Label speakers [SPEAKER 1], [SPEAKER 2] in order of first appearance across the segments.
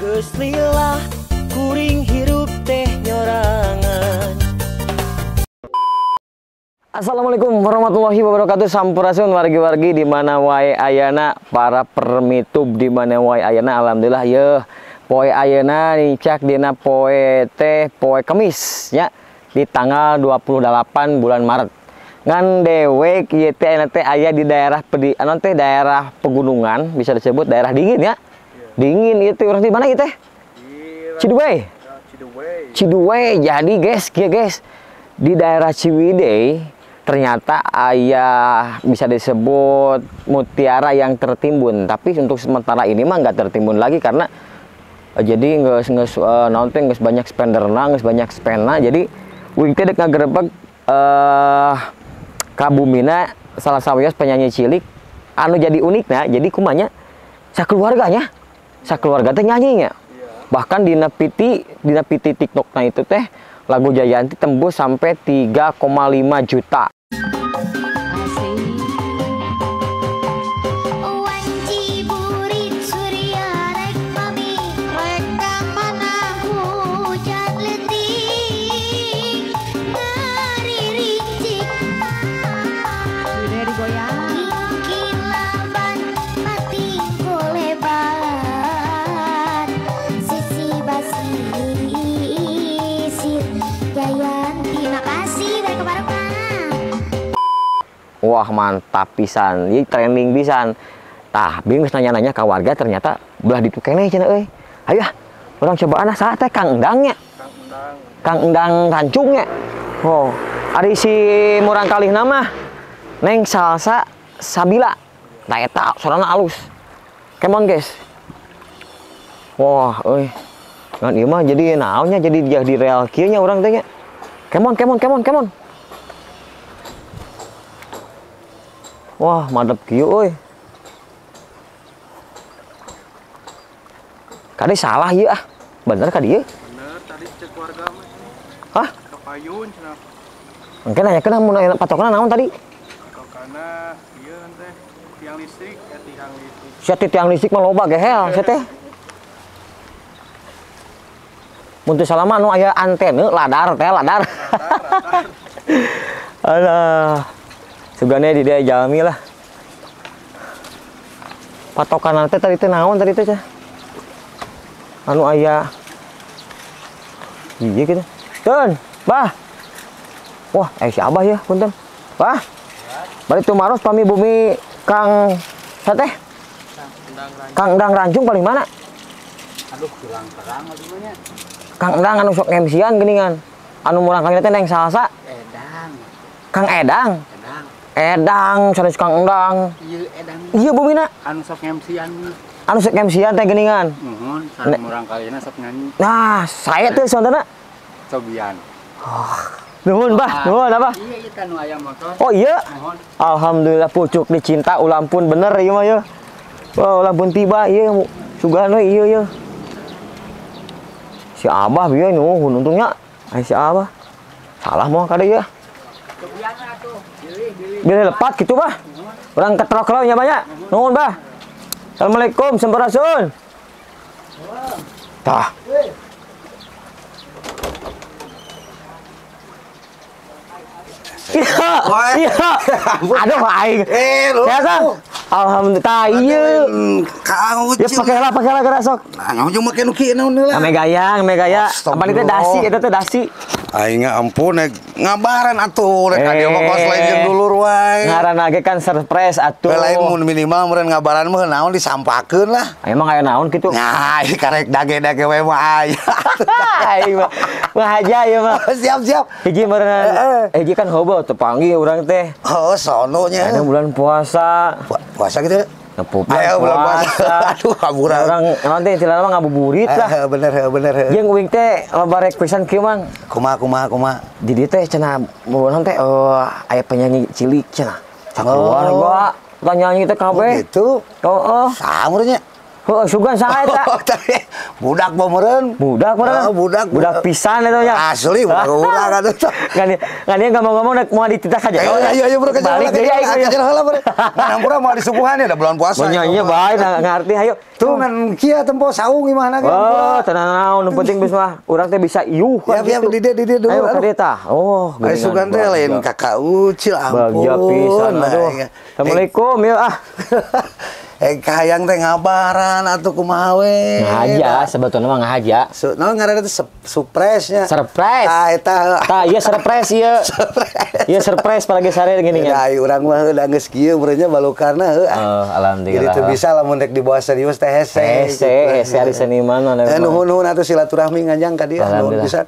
[SPEAKER 1] Geus lila kuring hirup teh nyorangan.
[SPEAKER 2] Assalamualaikum warahmatullahi wabarakatuh. Sampurasun wargi-wargi di mana wae ayana, para permitub di mana wae ayana. Alhamdulillah yeuh poe ayeuna nincak dina poe teh poe Kemis nya di tanggal 28 bulan Maret. Ngan dewek ieu teh ayeuna teh aya di daerah anu teh daerah pegunungan, bisa disebut daerah dingin ya. Dingin ieu teh urang di mana ieu teh? Ciwidey. Ciwidey. Jadi guys, kieu guys, di daerah Ciwidey ternyata ayah bisa disebut mutiara yang tertimbun, tapi untuk sementara ini mah nggak tertimbun lagi karena jadi nggak naon teh geus banyak spenderna, geus banyak spena. Jadi uing teh dek ngagerebeg kabumina salah sawios penyanyi cilik anu jadi unikna, jadi kumanya sakeluarganya, sakeluarga teh nyanyinya. Bahkan dina piti TikTokna itu teh lagu Jayanti tembus sampai 3,5 juta. Wah mantap pisan, ini trending pisan. Tah, bingung nanya-nanya ke warga ternyata belah ditu keneh cenah euy. Ayo ah, urang cobaan ah saha teh Kang Endang nya. Kang Endang Rancung nya. Oh, ari si murang kalihna mah Neng Salsa Sabila. Tah eta sorana alus. Come on guys. Wah, euy. Ngan ieu mah jadi naonnya jadi real kieu nya urang teh nya. Come on, come on, come on, come on. Wah, madep kieu euy. Kade salah ieu ah. Bener ka dieu?
[SPEAKER 3] Bener, tadi cek warga mah.
[SPEAKER 2] Hah?
[SPEAKER 3] Ka payun cenah.
[SPEAKER 2] Engke nanyakeun mun aya patokna naon tadi?
[SPEAKER 3] Patokana ieu teh tiang listrik, tiang listrik.
[SPEAKER 2] Sia tiang listrik mah loba gehel sia teh. Mun teu salah mah anu aya antena ladar teh ladar. Alah. Sugane di dia jalmi lah. Patokan teh tadi teh naon tadi teh cah? Anu aya. Iya gitu. Tun, Bah. Wah, si Abah ya, punten. Bah. Bari tumaros pami bumi Kang sateh. Kang Endang Rancung paling mana?
[SPEAKER 3] Aduh, kurang terang atuh nya.
[SPEAKER 2] Kang Endang anu sok MC-an geuningan. Anu murang kali teh Neng Salsa.
[SPEAKER 3] Edang.
[SPEAKER 2] Kang Edang. Edang, sanes Kang Endang.
[SPEAKER 3] Iya, Edang.
[SPEAKER 2] Iya, bumina.
[SPEAKER 3] Anu sok MC-an.
[SPEAKER 2] Anu sok MC-an teh geuningan.
[SPEAKER 3] Nuhun, sareng murang kalina sok nyanyi.
[SPEAKER 2] Nah, saya teh sontana.
[SPEAKER 3] Cobian.
[SPEAKER 2] Oh, nuhun, Bah. Nuhun, Abah.
[SPEAKER 3] Iya, ieu teh nu aya motor.
[SPEAKER 2] Oh, iya.
[SPEAKER 3] Nuhun.
[SPEAKER 2] Alhamdulillah pucuk dicinta ulampun bener ieu mah ye. Wah, ulampun tiba ieu sugan we ieu ye. Si Abah bieu nuhun untungnya. Ai si Abah. Salah moal kade ieu. Bilih lepat gitu bah. Orang ketrok lo nya banyak. Nuhun bah. Assalamualaikum sampurasun. Tah. Iya. Iya. Aduh aing. Sehat. Alhamdulillah ieu. Ya pakailah geura sok.
[SPEAKER 4] Nah, ujung make nu kieu naon heula.
[SPEAKER 2] Ame gaya, ame gaya. Apa teh dasi eta teh dasi.
[SPEAKER 4] Aing ampun ngabaran atuh rek ka dieu mah kos lain jeung dulur wae.
[SPEAKER 2] Ngaranna ge kan surprise atuh.
[SPEAKER 4] Lain mun minimal meureun ngabaran mah naon disampakeun lah.
[SPEAKER 2] Emang aya naon kitu?
[SPEAKER 4] Nah, ieu karek dage-dage we mah aya.
[SPEAKER 2] Aing mah ngahaja ieu mah.
[SPEAKER 4] Siap-siap.
[SPEAKER 2] Hiji meureun hiji kan hobo teu panggih urang teh.
[SPEAKER 4] Oh, sono nya.
[SPEAKER 2] Ada bulan puasa.
[SPEAKER 4] Puasa gitu.
[SPEAKER 2] Ayo bulan puasa.
[SPEAKER 4] Aduh, kaburan.
[SPEAKER 2] Orang nanti istilahna mah ngabuburit lah.
[SPEAKER 4] Bener, bener.
[SPEAKER 2] Jeung uing teh loba rek pisan kieu mang.
[SPEAKER 4] Kumaha kumaha kumaha.
[SPEAKER 2] Di dieu teh cenah mun teh aya penyanyi cilik cenah. Sakeluarga nyanyi teh kabeh.
[SPEAKER 4] Gitu.
[SPEAKER 2] Heeh.
[SPEAKER 4] Saha nya?
[SPEAKER 2] Heuh, sugan saha eta?
[SPEAKER 4] Budak meureun.
[SPEAKER 2] Budak meureun.
[SPEAKER 4] Budak.
[SPEAKER 2] Budak pisan eta nya.
[SPEAKER 4] Asli budak urang atuh.
[SPEAKER 2] Ngan ieu ngomong-ngomong rek moal dititah ka jero.
[SPEAKER 4] Ayo ayo bro,
[SPEAKER 2] balik deui aing.
[SPEAKER 4] Ka jero heula bro. Hampura moal disuguhan ya da bulan puasa.
[SPEAKER 2] Nya nya bae ngarti hayu.
[SPEAKER 4] Tuh ngan kieu tempo saung imahna ge.
[SPEAKER 2] Oh, tenang naon nu penting geus mah urang teh bisa iuh
[SPEAKER 4] kan. Ya, di dieu dulu.
[SPEAKER 2] Ayo ka dieu tah. Oh,
[SPEAKER 4] geuningan. Sugan teh lain kakak ucil ampun.
[SPEAKER 2] Bagja pisan aduh. Assalamualaikum ya ah.
[SPEAKER 4] Kahayang teh ngabaran atuh kumaha we.
[SPEAKER 2] Ngahaja sebetulna mah ngahaja.
[SPEAKER 4] Naon ngaranna teh surprise nya.
[SPEAKER 2] Surprise.
[SPEAKER 4] Tah eta.
[SPEAKER 2] Tah ieu surprise ieu. Ieu surprise palagi sare gini
[SPEAKER 4] kan. Da urang mah heuh geus kieu meureun nya balukarna heuh.
[SPEAKER 2] Oh, alhamdulillah.
[SPEAKER 4] Jadi teu bisa lamun rek dibawa serius teh hese.
[SPEAKER 2] Hese, hese ari seniman mah.
[SPEAKER 4] Nuhun-nuhun atuh silaturahmi nganjang ka dieu nuhun pisan.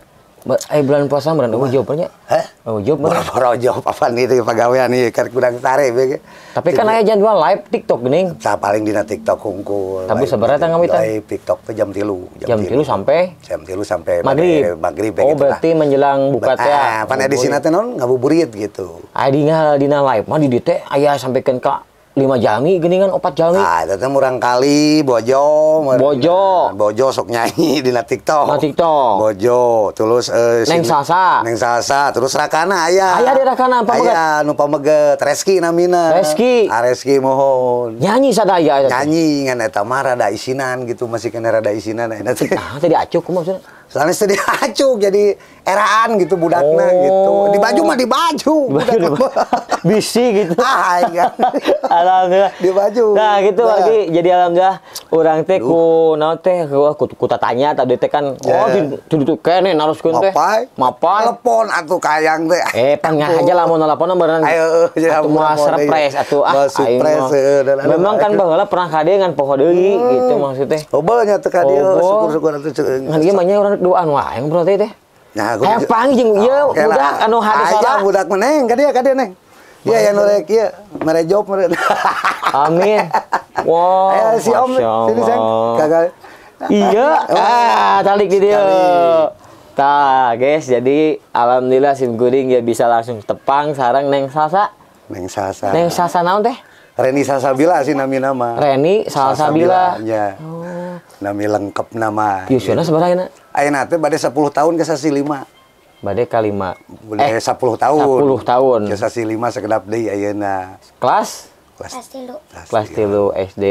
[SPEAKER 2] Bulan puasa meureun eueuh job nya.
[SPEAKER 4] Hah?
[SPEAKER 2] Eueuh job meureun.
[SPEAKER 4] Boro-boro job apaan itu pagawean ieu keur kurang sare be.
[SPEAKER 2] Tapi kan aya jadwal live TikTok geuning.
[SPEAKER 4] Tah paling dina TikTok hungkul.
[SPEAKER 2] Tapi sabaraha tah ngawitan?
[SPEAKER 4] Live TikTok teh jam 3.
[SPEAKER 2] Jam 3 sampai?
[SPEAKER 4] Jam 3 sampai
[SPEAKER 2] maghrib.
[SPEAKER 4] Maghrib
[SPEAKER 2] oh, berarti menjelang buka teh.
[SPEAKER 4] Ah, pan edisina teh naon ngabuburit gitu.
[SPEAKER 2] Aya dina live mah di dieu teh aya sampekeun ka 5 jalmi geuningan 4 jalmi.
[SPEAKER 4] Ah, eta teh murang kali bojo.
[SPEAKER 2] Bojo.
[SPEAKER 4] Bojo sok nyanyi dina TikTok.
[SPEAKER 2] Dina TikTok.
[SPEAKER 4] Bojo, terus
[SPEAKER 2] Neng Salsa.
[SPEAKER 4] Neng Salsa, terus rakana aya.
[SPEAKER 2] Aya di rakana pameget.
[SPEAKER 4] Aya nu pameget, Reski namina.
[SPEAKER 2] Reski.
[SPEAKER 4] Ah, Reski mohon.
[SPEAKER 2] Nyanyi sadaya eta.
[SPEAKER 4] Nyanyi ngan eta mah rada isinan gitu, masih kena rada isinan ayeuna teh.
[SPEAKER 2] Tah teh diacuk kumaha maksudna?
[SPEAKER 4] Soalnya teh diacuk jadi eraan gitu budakna gitu. Di baju mah di baju.
[SPEAKER 2] Bisi gitu.
[SPEAKER 4] Ah, iya.
[SPEAKER 2] Alhamdulillah.
[SPEAKER 4] Di baju.
[SPEAKER 2] Nah, gitu lagi. Jadi alhamdulillah urang teh ku naon teh ku tatanya tadi teh kan oh di kene naroskeun teh. Mapai.
[SPEAKER 4] Telepon atuh kayang teh.
[SPEAKER 2] Pan ngahaja lamun telepon beneran.
[SPEAKER 4] Ayo
[SPEAKER 2] atuh moal surprise atuh ah.
[SPEAKER 4] Surprise
[SPEAKER 2] Memang kan baheula pernah ka dieu ngan poho deui gitu maksudnya.
[SPEAKER 4] Obel nya teh ka dieu syukur-syukur atuh.
[SPEAKER 2] Ngan ieu mah nya urang duaan wae ngobrol teh teh.
[SPEAKER 4] Nah,
[SPEAKER 2] hayang panggih jeung ieu budak anu hade salah.
[SPEAKER 4] Aya budak mah neng ka dieu neng. Iya yang norek ieu mere job mere.
[SPEAKER 2] Amin. Wow.
[SPEAKER 4] Ayo si Om sini sayang. Kakak.
[SPEAKER 2] Iya, ah talik di dieu. Tah, guys, jadi alhamdulillah sim kuring ya bisa langsung tepang sareng Neng Salsa.
[SPEAKER 4] Neng Salsa.
[SPEAKER 2] Neng Salsa naon teh?
[SPEAKER 4] Reni Salsabila sih nami nama.
[SPEAKER 2] Reni Salsabila.
[SPEAKER 4] Ya.
[SPEAKER 2] Oh.
[SPEAKER 4] Nami lengkap nama.
[SPEAKER 2] Yusuna sabaraha ayeuna?
[SPEAKER 4] Ayeuna teh bade 10 tahun ke sasi 5.
[SPEAKER 2] Bade ka 5.
[SPEAKER 4] Bade 10 tahun.
[SPEAKER 2] 10 tahun.
[SPEAKER 4] Ke sasi 5 sekedap deui ayeuna.
[SPEAKER 2] Kelas?
[SPEAKER 4] Kelas
[SPEAKER 5] 3.
[SPEAKER 2] Kelas 3 SD.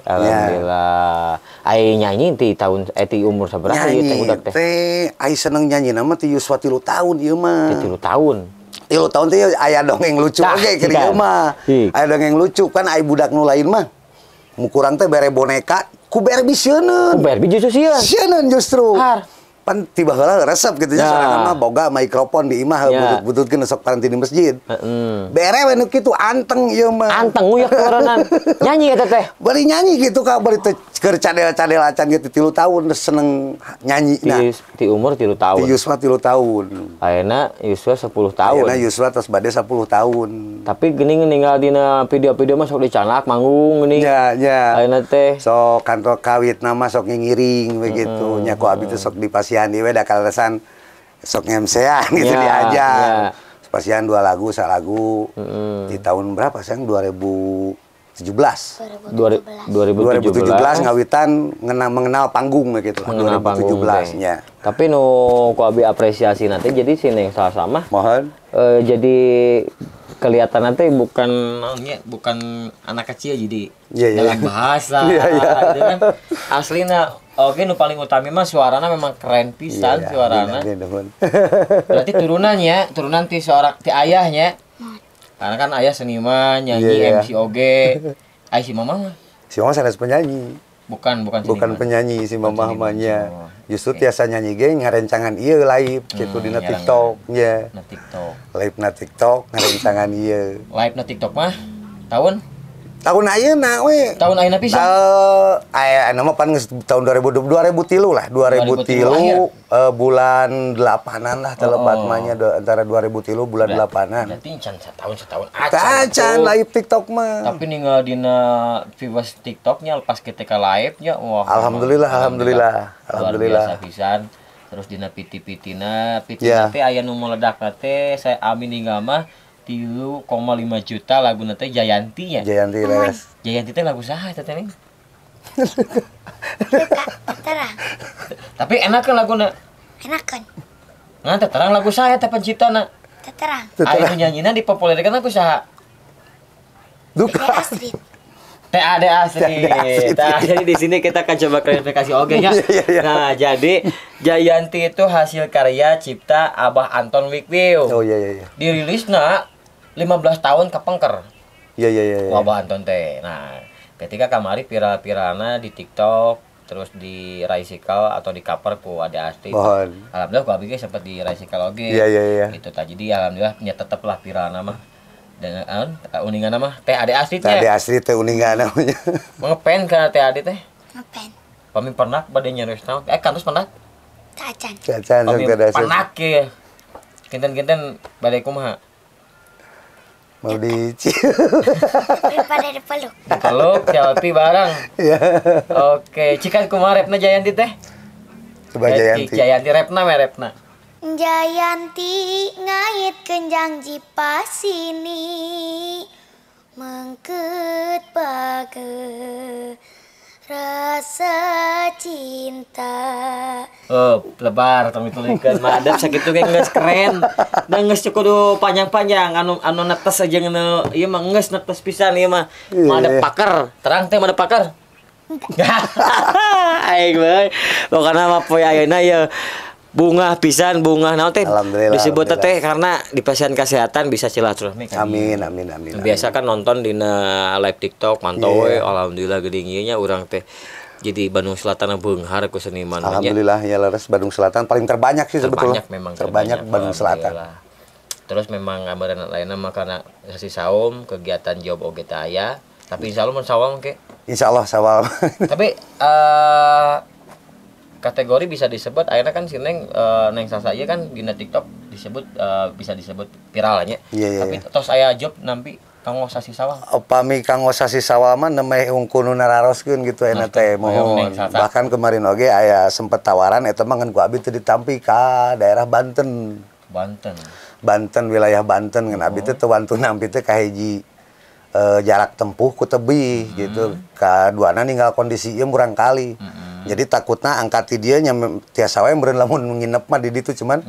[SPEAKER 2] Alhamdulillah.
[SPEAKER 4] Ya.
[SPEAKER 2] Ai nyanyi ti tahun ti umur sabaraha ieu teh budak teh?
[SPEAKER 4] Teh ai seneng nyanyi nama ti yuswa 3 tahun ieu mah.
[SPEAKER 2] Ti 3 tahun.
[SPEAKER 4] 3 tahun teh aya dongeng lucu oge keur ieu mah. Aya dongeng lucu kan ai budak nu lain mah. Mu kurang teh bere boneka ku bere bisieun.
[SPEAKER 2] Ku bere justru sieun.
[SPEAKER 4] Sieun justru.
[SPEAKER 2] Har.
[SPEAKER 4] Pan tiba heula resep gitu nya sorangan mah boga mikrofon di imah butut-bututkeun sok paranti di masjid. Bere we nu kitu anteng ieu mah.
[SPEAKER 2] Anteng uyah keureunnan. Nyanyi eta teh.
[SPEAKER 4] Bari nyanyi gitu ka bari teh keur cadel-cadel acan gitu 3 tahun seneng nyanyi nah.
[SPEAKER 2] Ti umur 3 tahun.
[SPEAKER 4] Ti Yuswa 3 tahun.
[SPEAKER 2] Ayeuna Yuswa 10 tahun.
[SPEAKER 4] Ayeuna Yuswa tos bade 10 tahun.
[SPEAKER 2] Tapi geuning ninggal dina video-video mah sok dicanak manggung geuning.
[SPEAKER 4] Nya nya.
[SPEAKER 2] Ayeuna teh
[SPEAKER 4] sok kantor kawit nama sok ngiring begitu nya ku abi teh sok dipasihan we da kaleresan sok ngemsean gitu diajar. Pasihan 2 lagu, salagu di tahun berapa sayang 2017. 2017 ngawitan mengenal panggung gitu lah. 2017 nya.
[SPEAKER 2] Tapi nu ku abi apresiasi nanti jadi si Neng Salsa mah.
[SPEAKER 4] Mohon.
[SPEAKER 2] Jadi kelihatan nanti bukan bukan anak kecil jadi dalam bahasa gitu kan. Aslina oke nu paling utami mah suarana memang keren pisan suarana. Berarti turunannya, turunan ti seorang ti ayahnya. Karena kan ayah seniman, nyanyi, MC oge. Ay si mama mah?
[SPEAKER 4] Si mama sanes penyanyi.
[SPEAKER 2] Bukan seniman.
[SPEAKER 4] Bukan penyanyi si mama mah. Justru tiasa nyanyi ge ngarencangan ieu live gitu dina TikTok nya.
[SPEAKER 2] Na TikTok.
[SPEAKER 4] Live na TikTok ngarencangan ieu.
[SPEAKER 2] Live na TikTok mah tahun?
[SPEAKER 4] Tahun ayeuna we.
[SPEAKER 2] Tahun ayeuna pisan.
[SPEAKER 4] Ayeuna mah pan geus tahun 2003 lah, 2003 bulan 8-an lah telepat mah nya antara 2003 bulan 8-an.
[SPEAKER 2] Berarti can setahun acan.
[SPEAKER 4] Acan live TikTok mah.
[SPEAKER 2] Tapi ninggal dina viewers TikToknya pas ketika live-nya wah.
[SPEAKER 4] Alhamdulillah, alhamdulillah. Alhamdulillah.
[SPEAKER 2] Luar biasa pisan. Terus dina piti-pitina, pitina teh aya nu meledak teh saya amin ninggal mah 3,5 juta lagu nanti Jayanti ya.
[SPEAKER 4] Jayanti les.
[SPEAKER 2] Jayanti teh lagu saha eta teh ning?
[SPEAKER 5] Duka, terang.
[SPEAKER 2] Tapi enakeun laguna.
[SPEAKER 5] Enakeun.
[SPEAKER 2] Ngan teu terang lagu saya teh penciptana.
[SPEAKER 5] Teu terang.
[SPEAKER 2] Aya nu nyanyina dipopulerkeun ku saha?
[SPEAKER 4] Duka.
[SPEAKER 5] Astrid.
[SPEAKER 2] TAD Astrid. Nah, jadi di sini kita akan coba klarifikasi oke ya. Nah, jadi Jayanti itu hasil karya cipta Abah Anton Wikwiu.
[SPEAKER 4] Oh iya.
[SPEAKER 2] Dirilisna 15 tahun kapengker.
[SPEAKER 4] Iya.
[SPEAKER 2] Ku Abah Anton teh. Nah, ketika kamari viral-viralna di TikTok, terus di Raisikal atau di cover ku Ade Astrid.
[SPEAKER 4] Mohon.
[SPEAKER 2] Alhamdulillah ku abi ge sempat di Raisikal oge.
[SPEAKER 4] Iya.
[SPEAKER 2] Itu tadi jadi alhamdulillah nya teteplah viralna mah. Dan uningan mah teh Ade Astrid nya.
[SPEAKER 4] Teh Ade Astrid teh uningan namanya.
[SPEAKER 2] Ngepen ka teh Ade teh?
[SPEAKER 5] Ngepen.
[SPEAKER 2] Pami pernah bade nyarios naon? Kantos pernah?
[SPEAKER 5] Cacan.
[SPEAKER 4] Cacan
[SPEAKER 2] sok teh Ade. Pernah ke. Kinten-kinten bade kumaha?
[SPEAKER 4] Mau dicium.
[SPEAKER 5] Daripada dipeluk.
[SPEAKER 2] Dipeluk, selfie bareng.
[SPEAKER 4] Iya.
[SPEAKER 2] Oke, cikan kumaha repna Jayanti teh?
[SPEAKER 4] Coba Jayanti.
[SPEAKER 2] Jayanti repna we repna.
[SPEAKER 5] Jayanti ngait kenjang jipasini mengket bage rasa cinta.
[SPEAKER 2] Oh, lebar tong ditulikeun madep sakitu ge geus keren. Da geus kudu panjang-panjang anu anu netes aja nu ieu mah geus netes pisan ieu mah. Madep paker, terang teh madep paker. Aing we. Pokona mah poe ayeuna ieu bunga pisan, bunga naon teh disebut teh karena di pasien kesehatan bisa silaturahmi kan.
[SPEAKER 4] Amin amin amin.
[SPEAKER 2] Biasa kan nonton dina live TikTok mantau we, alhamdulillah geuning ieu nya urang teh. Jadi Bandung Selatan beunghar ku seniman.
[SPEAKER 4] Alhamdulillah ya leres Bandung Selatan paling terbanyak sih sebetulnya.
[SPEAKER 2] Terbanyak memang
[SPEAKER 4] terbanyak Bandung Selatan.
[SPEAKER 2] Terus memang gambaran lainnya mah karena sasi saum kegiatan job oge teh aya, tapi insyaallah mun sawal ke.
[SPEAKER 4] Insyaallah sawal.
[SPEAKER 2] Tapi kategori bisa disebut akhirnya kan si Neng Neng Salsa ieu kan dina TikTok disebut bisa disebut viral nya.
[SPEAKER 4] Yeah,
[SPEAKER 2] tapi tos aya job nampi kanggo sasi sawah.
[SPEAKER 4] Upami kanggo sasi sawah mah nemeh hungkul nu nararoskeun gitu ena teh mohon. Bahkan kemarin oge aya sempet tawaran eta mah ngan ku abi teu ditampi ka daerah Banten.
[SPEAKER 2] Banten.
[SPEAKER 4] Banten wilayah Banten ngan abi teh teu wantun nampi teh ka hiji jarak tempuh ku tebih gitu. Kaduana ninggal kondisi ieu murang kali. Jadi takutna angkat ti dieu nya tiasa wae meureun lamun nginep mah di ditu cuman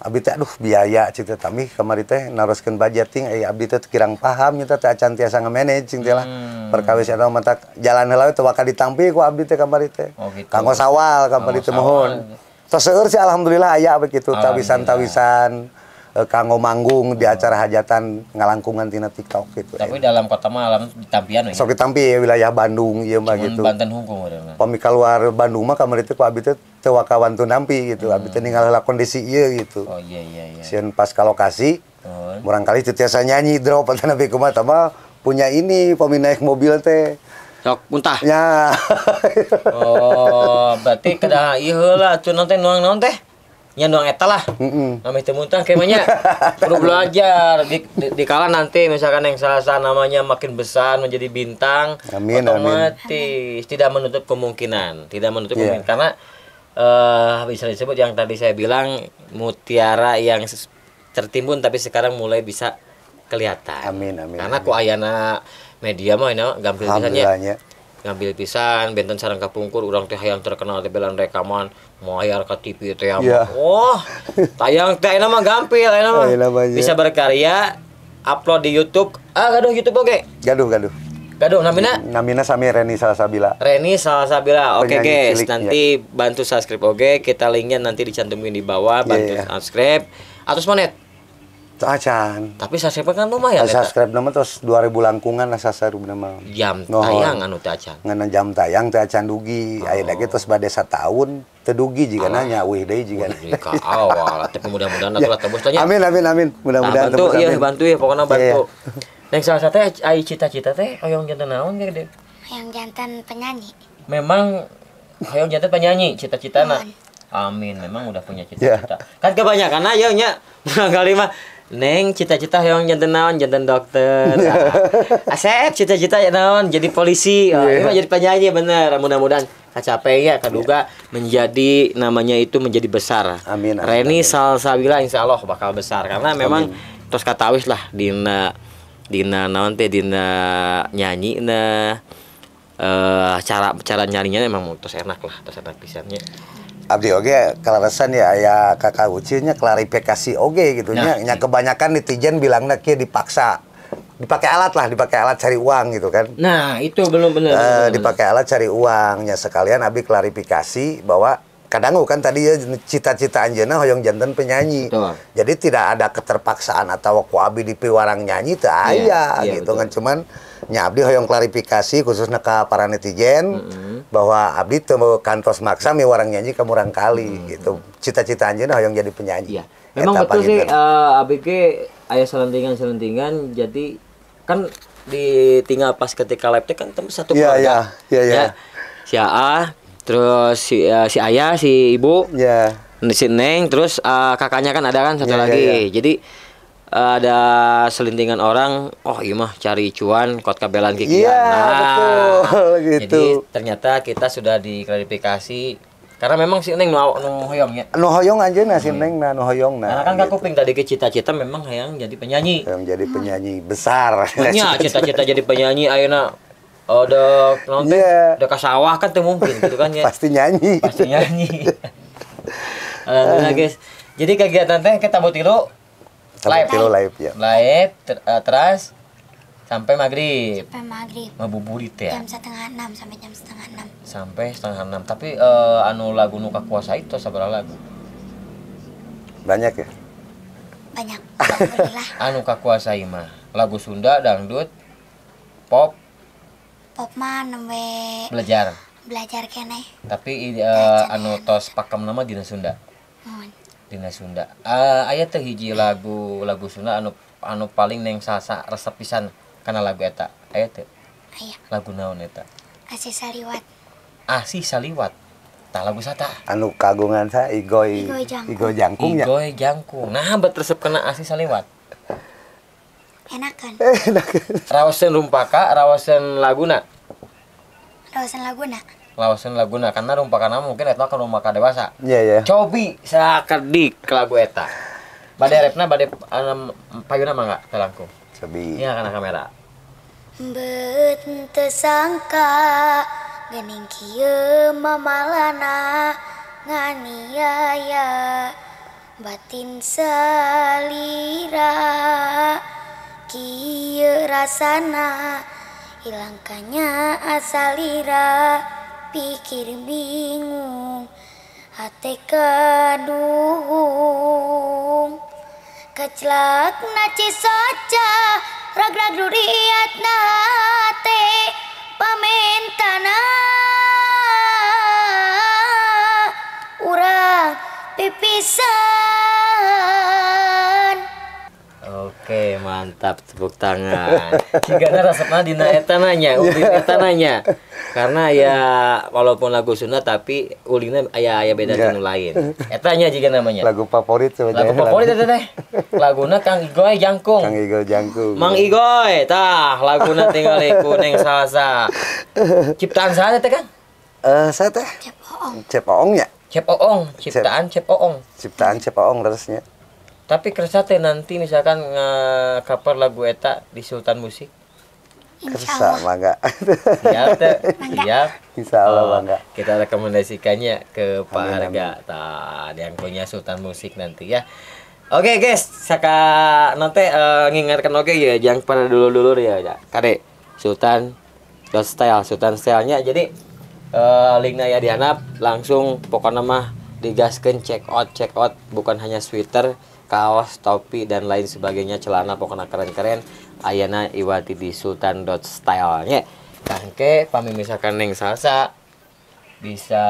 [SPEAKER 4] abi teh aduh biaya cik teh tami kamari teh naroskeun budgeting ai abdi teh kirang paham nya teh acan tiasa ngamanage cing teh lah. Perkawis eta mah matak jalan heula we teu bakal ditampi ku abdi teh kamari teh.
[SPEAKER 2] Oh, gitu.
[SPEAKER 4] Kanggo sawal kamari teh mohon. Tos seueur sih alhamdulillah aya we kitu tawisan-tawisan kanggo manggung di acara hajatan ngalangkungan tina TikTok gitu.
[SPEAKER 2] Tapi dalam kota mah alam ditampian we.
[SPEAKER 4] Sok ditampi ya wilayah Bandung ieu mah gitu.
[SPEAKER 2] Banten hungkul meureun.
[SPEAKER 4] Pami kaluar Bandung mah kamari teh ku abi teh teu wakawan teu nampi gitu. Abi teh ninggal heula kondisi ieu gitu.
[SPEAKER 2] Oh iya.
[SPEAKER 4] Sieun pas ka lokasi murang kali teu tiasa nyanyi drop atanapi kumaha tah mah punya ini pami naik mobil teh.
[SPEAKER 2] Sok muntah.
[SPEAKER 4] Ya.
[SPEAKER 2] Oh, berarti kedah ieu heula atuh naon teh nuang naon teh? Nya nuang eta lah. Namanya teu muntah kayak banyak. Perlu belajar di kala nanti misalkan yang Salsa namanya makin besar menjadi bintang,
[SPEAKER 4] amin,
[SPEAKER 2] otomatis amin. Tidak menutup kemungkinan, tidak menutup kemungkinan karena bisa disebut yang tadi saya bilang mutiara yang tertimbun tapi sekarang mulai bisa kelihatan.
[SPEAKER 4] Amin amin.
[SPEAKER 2] Karena ku ayana media mah ini gampil pisannya. Ngambil pisan benten sareng kapungkur urang teh hayang terkenal teh belan rekaman moayar ka TV teh yeah. Wah, tayang teh ayeuna mah gampil ayeuna mah. Bisa berkarya, upload di YouTube. Ah, gaduh YouTube oge.
[SPEAKER 4] Gaduh.
[SPEAKER 2] Gaduh namina?
[SPEAKER 4] Namina sami Reni Salsabila.
[SPEAKER 2] Reni Salsabila. Oke, guys, cilik, nanti bantu subscribe oge, kita linknya nanti dicantumin di bawah, bantu subscribe. Atus monet.
[SPEAKER 4] Acan.
[SPEAKER 2] Tapi subscribe kan lumayan.
[SPEAKER 4] Subscribe nama terus 2000 langkungan lah subscribe nama.
[SPEAKER 2] Jam tayang anu teh acan.
[SPEAKER 4] Ngeunah jam tayang teh acan dugi. Aya lagi terus bade satahun teu dugi jigana nya eueuh deui jigana.
[SPEAKER 2] Ka awal tapi mudah-mudahan atuh tebus teh nya.
[SPEAKER 4] Amin amin amin. Mudah-mudahan
[SPEAKER 2] tebus. Bantu ieu bantu ya pokona bantu. Neng Salsa teh ai cita-cita teh hoyong janten naon ge gede?
[SPEAKER 5] Hoyong janten penyanyi.
[SPEAKER 2] Memang hoyong janten penyanyi cita-citana. Amin, memang udah punya cita-cita. Kan kebanyakan aya nya kali mah Neng cita-cita hoyong janten naon, janten dokter. Asep cita-cita naon, jadi polisi. Oh, ini mah jadi penyanyi bener. Mudah-mudahan kacape ya kaduga menjadi namanya itu menjadi besar.
[SPEAKER 4] Amin. Amin
[SPEAKER 2] Reni Salsabila insya Allah bakal besar karena memang terus katawis lah dina naon teh dina nyanyi na Cara cara nyarinya emang tos enak lah, tos enak pisannya.
[SPEAKER 4] Abdi oge kaleresan ya aya Kakak Uci nya klarifikasi oge gitu nya.
[SPEAKER 2] Nah.
[SPEAKER 4] Nya kebanyakan netizen bilangna kieu, dipaksa. Dipakai alat lah, dipakai alat cari uang gitu kan.
[SPEAKER 2] Nah, itu belum benar.
[SPEAKER 4] Dipakai alat cari uangnya, sekalian abdi klarifikasi bahwa kadang kan tadi ya cita-cita anjeunna hoyong janten penyanyi.
[SPEAKER 2] Betul.
[SPEAKER 4] Jadi tidak ada keterpaksaan atau ku abdi dipiwarang nyanyi teu aya
[SPEAKER 2] Iya,
[SPEAKER 4] gitu
[SPEAKER 2] betul.
[SPEAKER 4] kan, cuman nya abdi hoyong klarifikasi khususnya ke para netizen bahwa abdi teu kantos maksa miwarang nyanyi ka murangkalih gitu. Cita-cita anjeunna hoyong jadi penyanyi.
[SPEAKER 2] Iya. Memang
[SPEAKER 4] Eta
[SPEAKER 2] betul sih
[SPEAKER 4] panginten.
[SPEAKER 2] ABG aya selentingan-selentingan, jadi kan ditinggal pas ketika live teh kan temu satu keluarga.
[SPEAKER 4] Iya.
[SPEAKER 2] Ya. Si AA, terus si ayah, si ibu, si Neng, terus kakaknya kan ada kan satu
[SPEAKER 4] Iya,
[SPEAKER 2] lagi.
[SPEAKER 4] iya.
[SPEAKER 2] Jadi ada selentingan orang, oh iya mah cari cuan kot kabelan kikian.
[SPEAKER 4] Iya, betul, gitu.
[SPEAKER 2] Jadi ternyata kita sudah diklarifikasi karena memang si Neng nu, nu hoyong ya.
[SPEAKER 4] Nu hoyong anjeunna si Neng na nu hoyong na.
[SPEAKER 2] Karena kan
[SPEAKER 4] gitu.
[SPEAKER 2] kakuping tadi ke cita-cita memang hayang jadi penyanyi.
[SPEAKER 4] Hoyong jadi penyanyi besar.
[SPEAKER 2] Nya cita-cita jadi penyanyi ayeuna ada naon teh?
[SPEAKER 4] Iya.
[SPEAKER 2] Udah ka sawah kan teu mungkin gitu kan ya.
[SPEAKER 4] Pasti nyanyi.
[SPEAKER 2] Pasti nyanyi. Alhamdulillah guys. Jadi kegiatan teh kita tabuh tilu
[SPEAKER 4] Tabuh
[SPEAKER 2] live.
[SPEAKER 4] tilu live ya.
[SPEAKER 2] Live terus sampai maghrib.
[SPEAKER 5] Sampai maghrib.
[SPEAKER 2] Ngabuburit ya.
[SPEAKER 5] Jam 5.30 sampai jam 5.30.
[SPEAKER 2] Sampai 5.30. Tapi anu lagu nu kakuasa itu sabaraha lagu?
[SPEAKER 4] Banyak ya?
[SPEAKER 5] Banyak. Alhamdulillah.
[SPEAKER 2] Anu kakuasai mah lagu Sunda, dangdut, pop,
[SPEAKER 5] Pop mah nembe
[SPEAKER 2] belajar.
[SPEAKER 5] Belajar keneh.
[SPEAKER 2] Tapi anu tos pakem nama dina Sunda.
[SPEAKER 5] Mohon.
[SPEAKER 2] Dina Sunda. Aya teh hiji lagu lagu Sunda anu anu paling Neng Salsa resep pisan kana lagu eta. Aya teh?
[SPEAKER 5] Aya.
[SPEAKER 2] Lagu naon eta?
[SPEAKER 5] Asih Saliwat.
[SPEAKER 2] Asih Saliwat. Tah lagu sata.
[SPEAKER 4] Anu kagungan sa Igoy.
[SPEAKER 5] Igoy Jangkung.
[SPEAKER 4] Igoy Jangkung ya.
[SPEAKER 2] Igoy Jangkung. Nah, bet resep kana Asih Saliwat.
[SPEAKER 5] Enak kan?
[SPEAKER 2] Raoseun rumpaka, raoseun laguna.
[SPEAKER 5] Raoseun laguna.
[SPEAKER 2] Raoseun laguna karena rumpakana mungkin eta kan rumpaka dewasa.
[SPEAKER 4] Iya ya.
[SPEAKER 2] Cobi sakedik lagu eta. Bade repna bade payuna mangga teh langkung.
[SPEAKER 4] Cobi.
[SPEAKER 2] Iya kana kamera.
[SPEAKER 5] Bet teu sangka geuning kieu mamalana nganiaya batin salira kieu rasana hilangkannya asalira pikir bingung hate kaduhung keclak naci soca ragrag duriat nate pamentana urang pipisan.
[SPEAKER 2] Oke, mantap, tepuk tangan. Jigana resepna dina eta nanya, ulin eta nanya. Karena ya walaupun lagu Sunda tapi ulinna aya aya beda
[SPEAKER 4] Iya.
[SPEAKER 2] nu lain. Eta nya jiga namanya.
[SPEAKER 4] Lagu favorit sebenarnya.
[SPEAKER 2] Lagu favorit eta teh. Laguna Kang Igoy Jangkung.
[SPEAKER 4] Kang Igoy Jangkung.
[SPEAKER 2] Mang Igoy, tah laguna tinggal ku Neng Salsa. Ciptaan saha teh kan?
[SPEAKER 4] Saya teh
[SPEAKER 5] Cep Oong.
[SPEAKER 4] Cep Oong ya.
[SPEAKER 2] Cep Oong, ciptaan Cep Oong.
[SPEAKER 4] Ciptaan Cep Oong terusnya.
[SPEAKER 2] Tapi kersa teh nanti misalkan nge-cover lagu eta di Sultan Musik.
[SPEAKER 5] Insya
[SPEAKER 4] Kersa
[SPEAKER 5] Allah.
[SPEAKER 4] mangga.
[SPEAKER 2] Siap teh? Siap.
[SPEAKER 4] Insya Allah
[SPEAKER 2] Oh,
[SPEAKER 4] mangga.
[SPEAKER 2] kita rekomendasikannya ke Pak
[SPEAKER 4] Amin,
[SPEAKER 2] Harga. Tah, yang punya Sultan Musik nanti ya. Oke guys, saka nanti ngingatkan oke ya, jangan pada dulur-dulur ya, ya. Kade Sultan dot style, Sultan stylenya. Jadi linknya ya dihanap langsung pokoknya mah digaskeun check out bukan hanya sweater, kaos, topi dan lain sebagainya, celana pokoknya keren-keren. Ayana iwati di sultan dot style nya. Tangke pami misalkan Neng Salsa bisa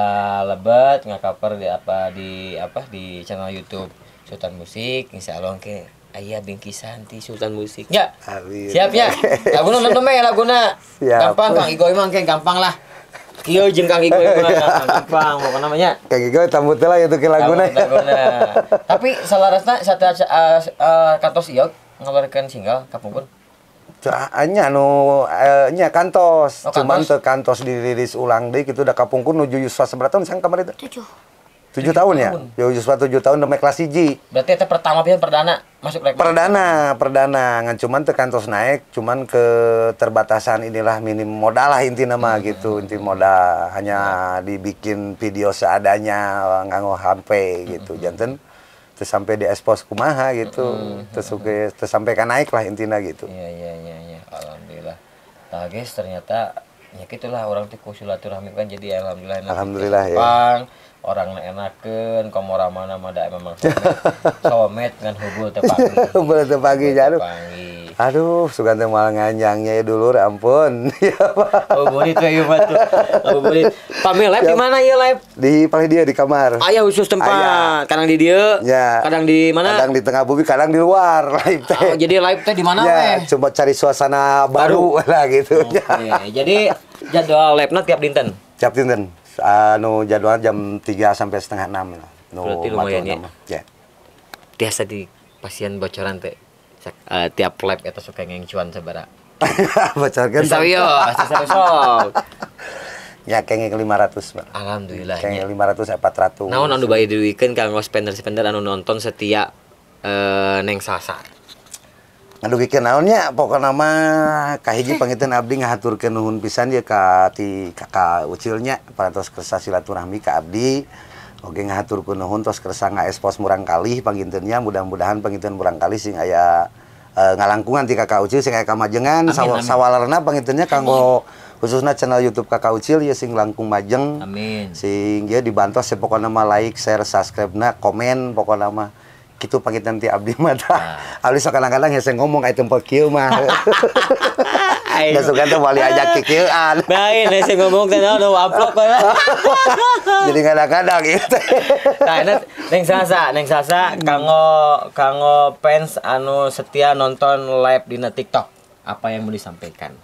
[SPEAKER 2] lebet ngacover di channel YouTube Sultan Musik, insya Allah ke aya bingkisan ti Sultan Musik ya.
[SPEAKER 4] Amin.
[SPEAKER 2] Siap ya, laguna nonton meh laguna.
[SPEAKER 4] Siap.
[SPEAKER 2] Gampang Kang Igoy mah ke gampang lah, kieu jeung Kang Igoy mah gampang pokoknya namanya.
[SPEAKER 4] Kang Igoy tambut lah itu ke laguna.
[SPEAKER 2] Laguna. Tapi salarasna satu kantos ieu ngeluarkeun single kapungkur.
[SPEAKER 4] Nya anu nya kantos,
[SPEAKER 2] Oh,
[SPEAKER 4] cuman
[SPEAKER 2] kantos.
[SPEAKER 4] teu kantos dirilis ulang deui kitu da kapungkur nuju yuswa sabaraha tahun sang kamari teh?
[SPEAKER 5] 7.
[SPEAKER 4] 7 tahun ya? Yuswa 7 tahun nembe kelas 1.
[SPEAKER 2] Berarti itu pertama pisan perdana masuk rek.
[SPEAKER 4] Perdana ngan cuman teu kantos naik, cuman keterbatasan inilah minim modal lah intina mah gitu, inti modal hanya dibikin video seadanya nganggo HP gitu. Janten teu sampai diekspos kumaha gitu. Teu sampai ka naik lah intina gitu.
[SPEAKER 2] Iya. Alhamdulillah. Nah, guys, ternyata ya gitulah orang teh ku silaturahmi kan jadi alhamdulillah enak.
[SPEAKER 4] Alhamdulillah ya.
[SPEAKER 2] Orang enakeun komo ramana mah da memang somet ngan hubul teu pagi.
[SPEAKER 4] Hubul teu pagi aduh. Aduh, sugan teh moal nganjangnya ya dulur ampun. Ya Pak.
[SPEAKER 2] Ngabuburit we ieu mah tuh. Ngabuburit. Pami live di mana ieu live?
[SPEAKER 4] Di paling dia di kamar.
[SPEAKER 2] Aya khusus tempat.
[SPEAKER 4] Aya.
[SPEAKER 2] Kadang di dieu,
[SPEAKER 4] ya.
[SPEAKER 2] Kadang di mana?
[SPEAKER 4] Kadang di tengah bumi, kadang di luar live teh.
[SPEAKER 2] Oh, jadi live teh di mana
[SPEAKER 4] ya,
[SPEAKER 2] weh?
[SPEAKER 4] Coba cari suasana baru lah gitu.
[SPEAKER 2] Oke. Jadi jadwal live-na tiap dinten.
[SPEAKER 4] Tiap dinten. Anu jadwal jam 3 sampai setengah 6 lah. Nu
[SPEAKER 2] berarti lumayan ya.
[SPEAKER 4] Ya.
[SPEAKER 2] Biasa di pasien bocoran teh tiap live eta suka ngengcuan sabaraha.
[SPEAKER 4] Bocorkeun.
[SPEAKER 2] Sawiyo, sok.
[SPEAKER 4] Ya kenging 500, Pak.
[SPEAKER 2] Alhamdulillah.
[SPEAKER 4] Kenging 500 400.
[SPEAKER 2] Naon anu bade diduikeun kanggo spender-spender anu nonton setia Neng Salsa.
[SPEAKER 4] Ngadugikeun naon nya pokona mah kahiji panginten abdi ngahaturkeun nuhun pisan ye ka ti kakak ucilnya parantos kersa silaturahmi ka abdi. Oge ngahaturkeun nuhun tos kersa ngaespos murang kalih pangintennya mudah-mudahan panginten murang kalih sing aya ngalangkungan ti kakak ucil sing aya kamajengan sawalerna pangintennya kanggo khususna channel YouTube kakak ucil ye sing langkung majeng.
[SPEAKER 2] Amin.
[SPEAKER 4] Sing ye dibantos pokona mah like, share, subscribe-na, komen pokona mah. Gitu panginten ti abdi mah tah. Abdi sok kadang-kadang hese ngomong aya tempat kieu mah. Da sugan teh moal diajak kikieuan.
[SPEAKER 2] Bae hese ngomong teh naon amplop.
[SPEAKER 4] Jadi kadang-kadang ieu teh.
[SPEAKER 2] Tah eta Neng Salsa kanggo fans anu setia nonton live dina TikTok, apa yang mau disampaikan?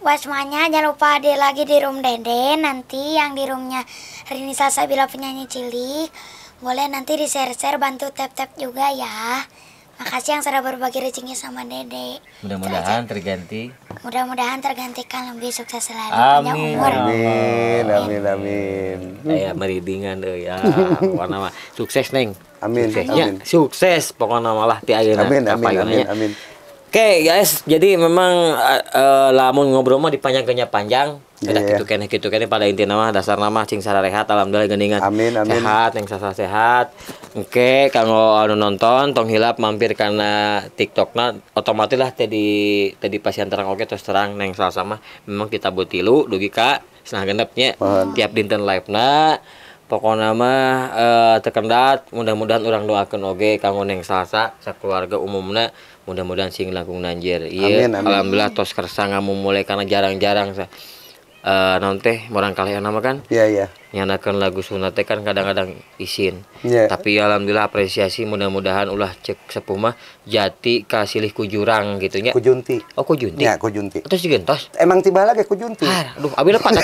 [SPEAKER 5] Buat semuanya jangan lupa hadir lagi di room Dede, nanti yang di roomnya Rini Salsabila penyanyi cilik. Boleh nanti di share-share, bantu tap-tap juga ya. Makasih yang sudah berbagi rezekinya sama Dede.
[SPEAKER 2] Mudah-mudahan terganti.
[SPEAKER 5] Mudah-mudahan tergantikan lebih sukses selalu.
[SPEAKER 2] Amin.
[SPEAKER 5] Panjang umur.
[SPEAKER 4] Amin, amin, amin.
[SPEAKER 2] Ya meridingan euy ya. Pokona mah sukses Neng.
[SPEAKER 4] Amin.
[SPEAKER 2] Sukses.
[SPEAKER 4] Amin.
[SPEAKER 2] Ya, sukses pokona malah ti ayeuna.
[SPEAKER 4] Amin, amin, amin, amin.
[SPEAKER 2] Oke guys, jadi memang lamun ngobrol mah dipanjangkeunnya panjang. Udah
[SPEAKER 4] yeah.
[SPEAKER 2] Gitu keneh pada intina mah dasar nama cing sararehat alhamdulillah geuningan.
[SPEAKER 4] Amin, amin.
[SPEAKER 2] Sehat, Neng Salsa sehat. Oke, kanggo anu nonton tong hilap mampir kana TikTokna otomatis lah tadi pasien terang oke terus terang Neng Salsa mah memang kita tilu dugi ka setengah genep nya tiap dinten live-na. Pokona mah terkendat mudah-mudahan urang doakeun oge kanggo Neng Salsa sakeluarga umumna mudah-mudahan sing langkung nanjir. Ieu alhamdulillah tos kersa ngamumule karena jarang-jarang naon teh murang kalih mah kan.
[SPEAKER 4] Iya iya.
[SPEAKER 2] Nyanakeun lagu Sunda teh kan kadang-kadang isin.
[SPEAKER 4] Yeah.
[SPEAKER 2] Tapi alhamdulillah apresiasi mudah-mudahan ulah cek sepuh mah jati kasilih ku jurang gitu nya.
[SPEAKER 4] Ku junti.
[SPEAKER 2] Oh ku junti.
[SPEAKER 4] Ya, ku junti.
[SPEAKER 2] Terus digentos.
[SPEAKER 4] Emang tiba lagi ku junti.
[SPEAKER 2] Aduh, abi lepat.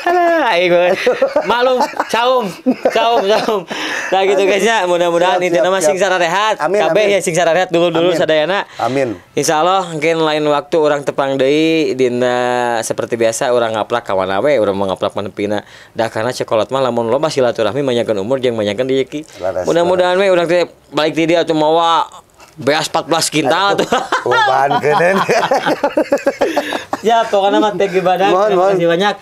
[SPEAKER 2] Alah, aing malum, saum. Nah gitu guys ya, mudah-mudahan intina mah sing sararehat. Kabeh ya sing sararehat dulur-dulur sadayana.
[SPEAKER 4] Amin.
[SPEAKER 2] Insyaallah mungkin lain waktu urang tepang deui dina seperti biasa urang ngaplak ka mana we, urang mah ngaplak manepina. Dah karena coklat mah lamun loba silaturahmi manyakeun umur jeung manyakeun rezeki. Mudah-mudahan we urang teh balik ti dieu atuh mawa beas 14 kintal atuh.
[SPEAKER 4] Bahan keuneun.
[SPEAKER 2] Ya pokoknya mah teh ibadah. Terima kasih banyak.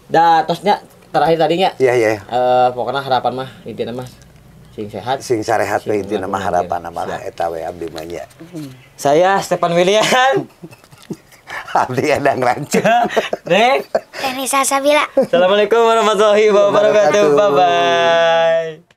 [SPEAKER 2] Dah tosnya terakhir tadinya.
[SPEAKER 4] Iya iya.
[SPEAKER 2] Pokoknya harapan mah intina mah sing sehat.
[SPEAKER 4] Sing sarehat we intina mah harapan mah eta we abdi mah nya.
[SPEAKER 2] Saya Stefan William.
[SPEAKER 4] Abdi Endang Rancik.
[SPEAKER 2] Neng.
[SPEAKER 5] Rini Salsabila.
[SPEAKER 2] Assalamualaikum warahmatullahi wabarakatuh. Bye bye.